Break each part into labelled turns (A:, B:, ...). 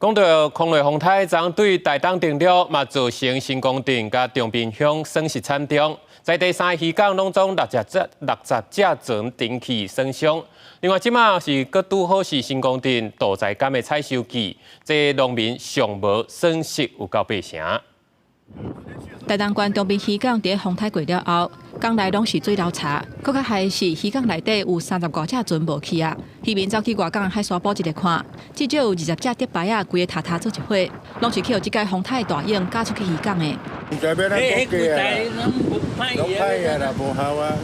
A: 講到空雷風颱，昨對台東登陸，嘛造成成功鎮佮長濱鄉損失慘重，在地三个漁港攏總60隻船沉去損傷。另外，這馬是閣拄好是成功鎮杜在柑的採收季，這農民上無損失有夠八成。
B: 台東縣長濱漁港佇風颱過了後，港內攏是水流柴，閣較害是漁港內底有三十外隻船無去啊！漁民走去外港海沙埔一个看，至少有20隻竹排仔，規个塌塌做一伙，攏是去予這擺風颱大湧咬出去漁港的。
C: 攏歹啊啦，無效啊。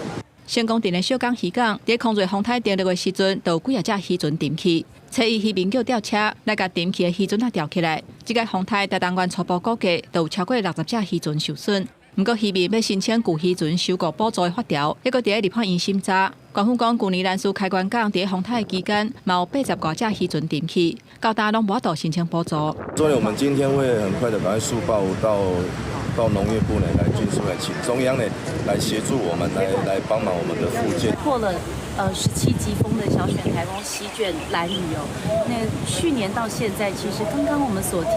B: 成功鎮的小港漁港，佇空瑞風颱登陸的時陣，就有幾仔隻漁船沉去。初一漁民叫吊車來共沉去的漁船仔吊起來。這擺風颱台東縣初步估計，就有超過60隻漁船受損。毋過漁民欲申請舊漁船收購補助的法條，猶閣佇咧立法院審查。官府講，舊年蘭嶼開關港佇風颱期間，嘛有80外隻漁船沉去，到今攏無法度申請補助。
D: 所以我們今天會很快的趕快速報到農業部呢來軍事來請中央呢來協助我們來幫忙我們的復建。
E: 破了17級風的小犬颱風席捲蘭嶼哦。那去年到現在，其實剛剛我們所提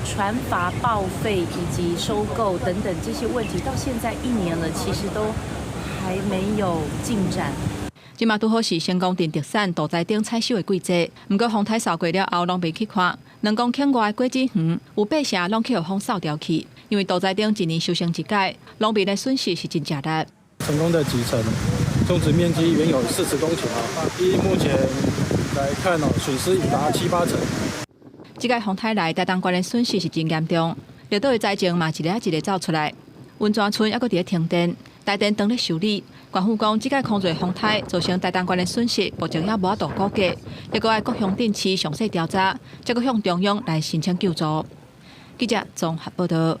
E: 船筏報廢以及收購等等這些問題，到現在一年了，其實都還沒有進展。
B: 這馬拄好是成功鎮特產杜在頂採收的季節，毋過風颱掃過了後，農民去看2公頃外的果子園，有八成攏去予風掃掉去，因為杜在頂一年收成一擺，農民的損失是真正大。
F: 成功的幾成種植面積原有40公頃啊，依目前來看哦，損失已達七八成。
B: 這擺風颱來，台東縣的損失是真嚴重，綠島的災情嘛一个一个走出來。溫泉村猶閣佇咧停電，台電當咧修理。縣府講，這擺空瑞風颱造成台東縣的損失，目前猶無法度估計，猶閣愛各鄉鎮市詳細調查，才閣向中央來申請救助。記者綜合報道。